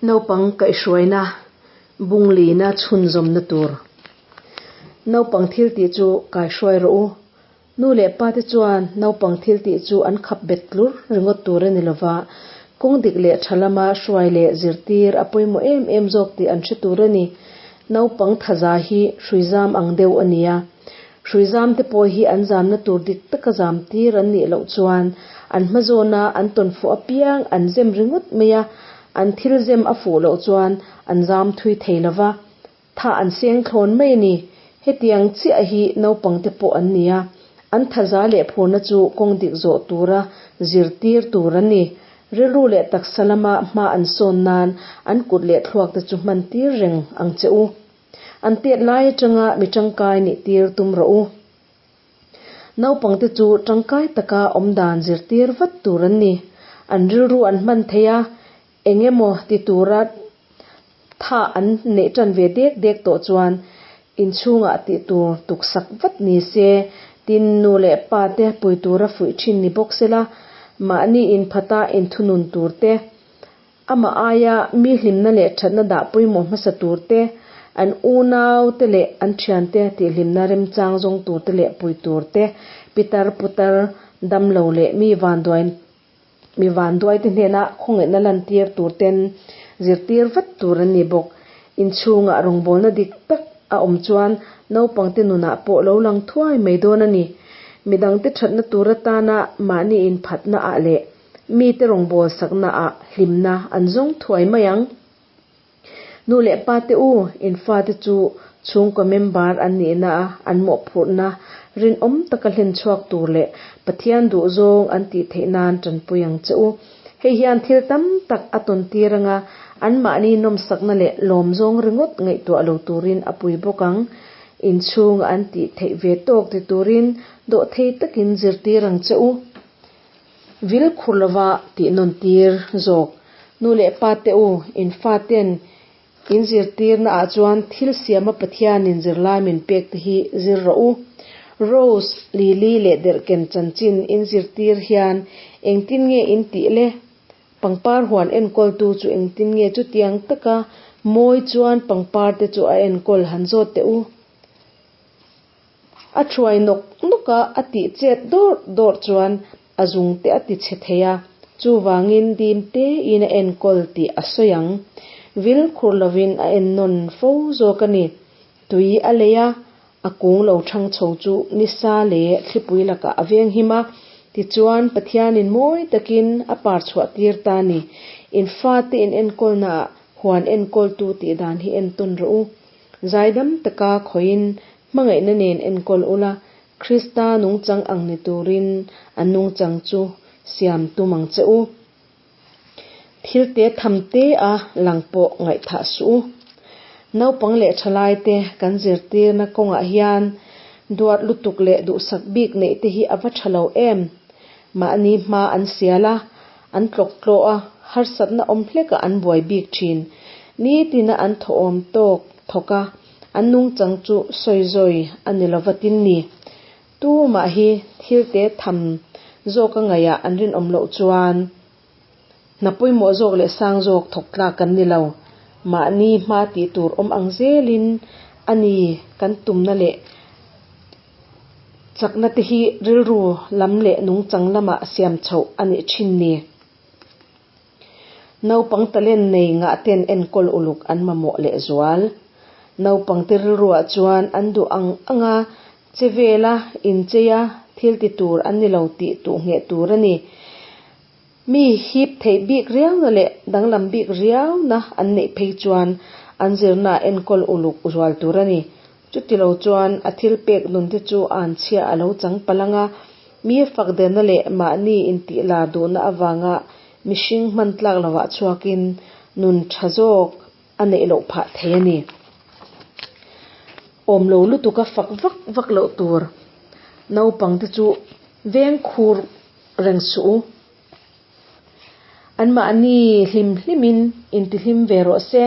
Naupang kaihhruaina bunglina chhunzawmna tur. Naupang thiltih chu kaihruai rawh u. Nu leh pa te chuan naupang thiltih chu an khap bet tlur ringawt tur a ni lova, kawng dik leh tha lama hruai leh zirtir a pawimawh em em zawk tih an hre tur a ni. Naupang thaza hi hruizam ang deuh a nia. Hruizam te pawh hi an zamna tur dik taka zam tir an nih loh chuan an hmazawna an tawn fuh apiang an zem ringawt mai a, an thil zem a fuh loh chuan an zam thui thei lo va, tha an seng thlawn mai a ni. Hetiang chiah hi naupang te pawh an ni a, an thaza leh phurna chu kawng dik zawh tura zirtir tur an ni. Rilru leh taksa lama hma an sawn nan an kut leh thluak te chu hman tir reng ang che u. An tet lai atanga mi tangkai nih tir tum rawh u. Naupangte chu tangkai taka awmdan zirtir vat tur an ni. An rilru an hman thei a, eng emaw ti tura tha an neih tan ve dek dek tawh chuan inchhungah tih tur tuksak vat ni se, tin nu leh pa te pui tura fuih thin ni bawk sela, mahni inphata inthunun tur te, Amah aia mi hlimna leh thatna dah pawimawh hmasa tur te, an unau te leh an thiante tihhlimna remchang zawng tur te leh pui tur te, pitar putar damlo leh mi vanduai mi vanduai te hnena khawngaihna lantir tur ten zirtir vat tur an ni bawk. Inchhungah rawngbawlna dik tak a awm chuan naupangte nunah pawh lo lang thuai mai dawn a ni. Midangte thatna tur atana mahni inphatna ah leh Mite rawngbâwl saknaah hlimna an zawng thuai mai ang. Nu leh pate u, in fate chu chhungkaw member an nihna a an mawhphurhna rinawm taka hlen chhuak tur leh Pathian duhzawng an tih theih nan tanpui ang che u. Hei hian thil tam tak a tawn tir anga anmahni nawmsakna leh lawmzawng ringawt ngaihtuah lo turin a pui bawk ang. Inchhunga an tih theih ve tawk ti turin dawhthei takin zirtir ang che u. Vil khur lova tih nawn tir zawk. Nu leh pa te u, in fa ten in zirtirna ah chuan thil siama Pathianin zirlai min pek te hi zir rawh u. Rose, Lily leh Derhken chanchin in zirtir hian engtin nge in tih le? Pangpar huan enkawltu chu engtin nge chutiang taka mawi chuan pangpar te chu a enkawl han zawt teh u. A thuai nawk nawk a, a tih chet dawrh dawrh chuan a zung te a ti chhe thei a, chuvangin dim tein a enkawl tih a sawi ang. Vil khur lovin a en nawn fo zawk a ni. Tui a lei a, a kung lo thang chho chu nisa leh thlipui lakah a veng him a, tichuan Pathianin mawi takin a par chhuah tir ta a ni. In fate in enkawlnaah huan enkawltu tih dan hi entawn rawh u. Zaidam taka khawiin hmangaihna nen enkawl ula, Krista nungchang ang ni turin an nungchang chu siam tum ang che u. Thil te tham te a lang pawh ngaihthah suh u. Naupang leh thalaite kan zirtirna kawngah hian duat lutuk leh duhsak bik neih te hi a va tha lo em? Mahni hma an sial a, an tlawk tlawh a, harsatna awm hlekah an buai bik thin. Nitina an thawhawm tawk thawk a, an nungchang chu sawi zawi a ni lova tin ni. Tumah hi thil te tham zawka ngaihah an rinawm loh chuan hna pawimawh zawk leh sang zawk thawk tlak kan ni lo. Mahni hma tih tur awm ang zelin a ni kan tumna leh Chakna te hi rilru lam leh nungchang lamah siam chhoh a nih thin ni. Naupang talent nei ngah ten enkawl uluk an mamawh leh zual. Naupang te rilruah chuan an duh ang anga che vela incheia thil ti tur an ni lo tih tuh ngheh tur a ni. Mi hip theih bik riauna leh danglam bik riauna an neih phei chuan an zirnaah enkawl uluk zual tur a ni. Chutilo chuan a thil pek nun te chu an chhia a lo chang palh ang a, mi fak derna leh mahni intih lar duhna avanga mihring hman tlak lovah chhuakin nun tha zawk a neih loh phah thei a ni. Awm lo lutuka fak vak vak loh tur naupang te chu veng khur reng suh u. Anmahni hlim hlimin intihlim ve rawh se.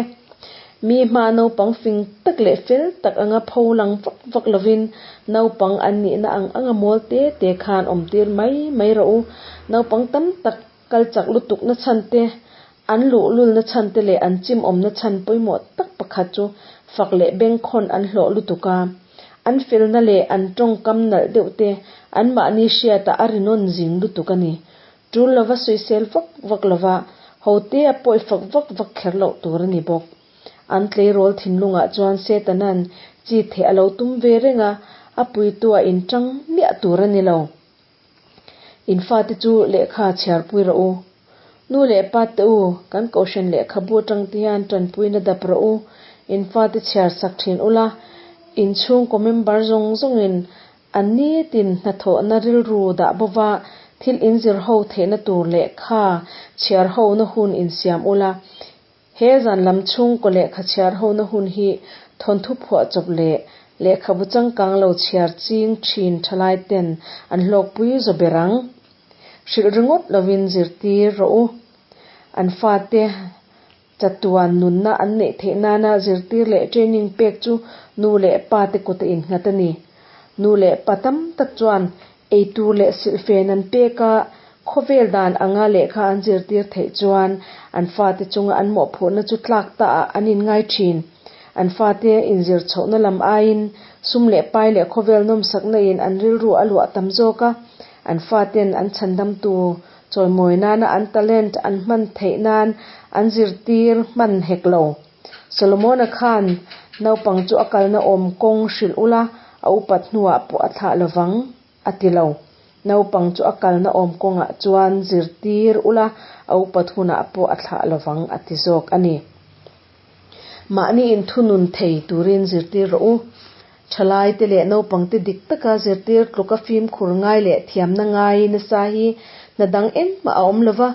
Mi hma naupang fing tak leh fel tak anga pho lang vak vak lovin naupang an nihna ang anga mawl te te khan awm tir mai mai rawh u. Naupang tam tak kal chak lutuk na chhan te. An luhlulna chhan te leh an chimawmna chhan pawimawh tak pakhat chu fak leh bengkhawn an hlawh lutuk a. An felna leh an tawngkam nalh deuh te anmahni hriatah a rinawn zing lutuk a ni. Tul lova sawisel vak vak lova hote a pawi fak vak vak kher loh tur a ni bawk. An tleirawl thinlungah chuan Setanan chi theh a lo tum ve reng a, a puitu a inṭang miah tur a ni lo. In fate chu lehkha chhiarpui rawh u. Nu leh pa te u, kan kohhran lehkhabu atang te hian tanpuina dap rawh u. In fate chhiar sak thin ula, in chhungkaw member zawng zawngin an nitin hnathawhna rilru dah bova thil inzir ho theihna tur lehkha chhiar hona hun insiam ula. He zan lam chhungkaw lehkha chhiar hona hun hi thawnthu phuahchawp leh lehkhabu changkang lo chhiar ching thin thalai ten an hlawkpui zaw ber ang. Hrilh ringawt lovin zirtir rawh u. An fate chatuan nunna an neih theih nana zirtir leh training pek chu nu leh pa te kut a innghat a ni. Nu leh pa tam tak chuan Eitur leh silhfen an pek a, khawvel dan anga lehkha an zirtir theih chuan an fate chunga an mawhphurhna chu tlak ta ah an inngai thin. An fate inzir chhohna lam aiin sum leh pai leh khawvel nawmsakna in an rilru a luah tam zawk a, an faten an chhandamtu chawimawi nana an talent an hman theih nan an zirtir hman hek lo. Solomona khan naupang chu a kalna awm kawng hrilh ula, a upat hnuah pawh a thlah lovang, a ti lo. Naupang chu a kalna awm kawngah chuan zirtir ula, a upat hunah pawh a thlah lovang, a ti zawk a ni. Mahni inthunun thei turin zirtir rawh u. Thalaite leh naupangte dik taka zirtir tluka fimkhur ngai leh thiamna ngai nasa hi hna dang engmah a awm lova,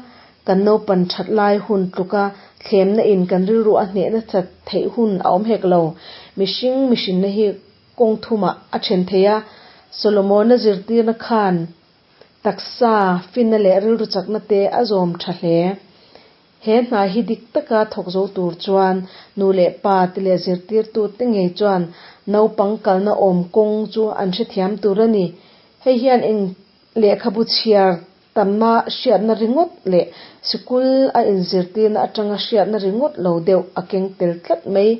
Kan naupan that lai hun tluka thlemna in kan rilru a hnehna that theih hun a awm hek lo. Mihring mihrinna hi kawng thumah a then thei a, Solomona zirtirna khan taksa, finna leh rilru chakna te a zawm tha hle. He hna hi dik taka thawk zo tur chuan nu leh pa te leh zirtirtu te ngei chuan naupang kalna awm kawng chu an hrethiam tur a ni. Hei hian eng lehkhabu chhiar Tamna hriatna ringawt leh sikul a inzirtirna atanga hriatna ringawt lo deuh a keng tel tlat mai.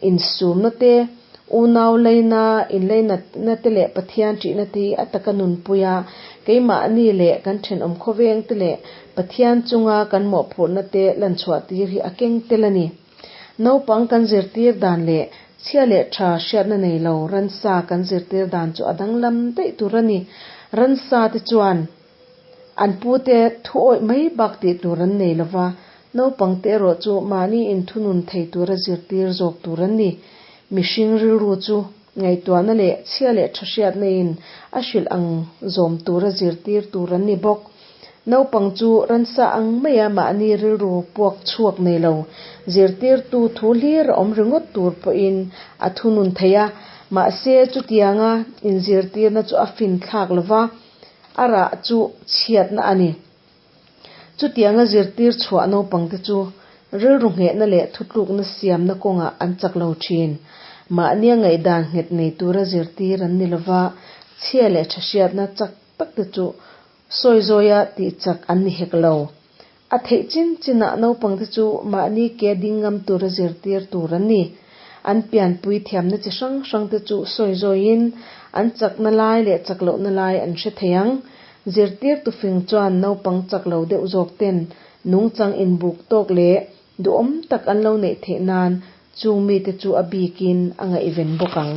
Insumna te, unau leina, inleinatna te leh Pathian ṭihna te hi a taka nunpui a, keimahni leh kan ṭhenawm khawveng te leh Pathian chunga kan mawhphurhna te lanchhuah tir hi a keng tel a ni. Naupang kan zirtir dan leh chhia leh ṭha hriatna nei lo ransa kan zirtir dan chu a danglam daih tur a ni. Ransa te chuan an pute thu awih mai bak tih tur an nei lo va, naupang te erawh chu mahni inthunun thei tura zirtir zawk tur an ni. Mihring rilru chu ngaihtuahna leh chhia leh ṭha hriatna in a hrilh ang zawm tura zirtir tur an ni bawk. Naupang chu ransa ang maia mahni rilru puak chhuak nei lo, zirtirtu thu hlir a awm ringawt tur pawhin a thunun thei a, mahse chutianga inzirtirna chu a finthlak lo va, a rah chu chhiatna a ni. Chutianga zirtir chhuah naupangte chu rilru nghehna leh thutlukna siamna kawngah an chak lo thin. Mahnia ngaihdan nghet nei tura zirtir an ni lo va, chhia leh tha hriatna chak takte chu sawi zawia tih chak an ni hek lo. A theih chin chinah naupangte chu mahni ke ding ngam tura zirtir tur an ni. An pianpui thiamna chi hrang hrangte chu sawi zawiin an chakna lai leh chak lohna lai an hre thei ang. Zirtirtu fing chuan naupang chak lo deuh zawk ten nungchang inbuk tawk leh duhawm tak an lo neih theih nan chung mite chu a bikin a ngaihven bawk ang.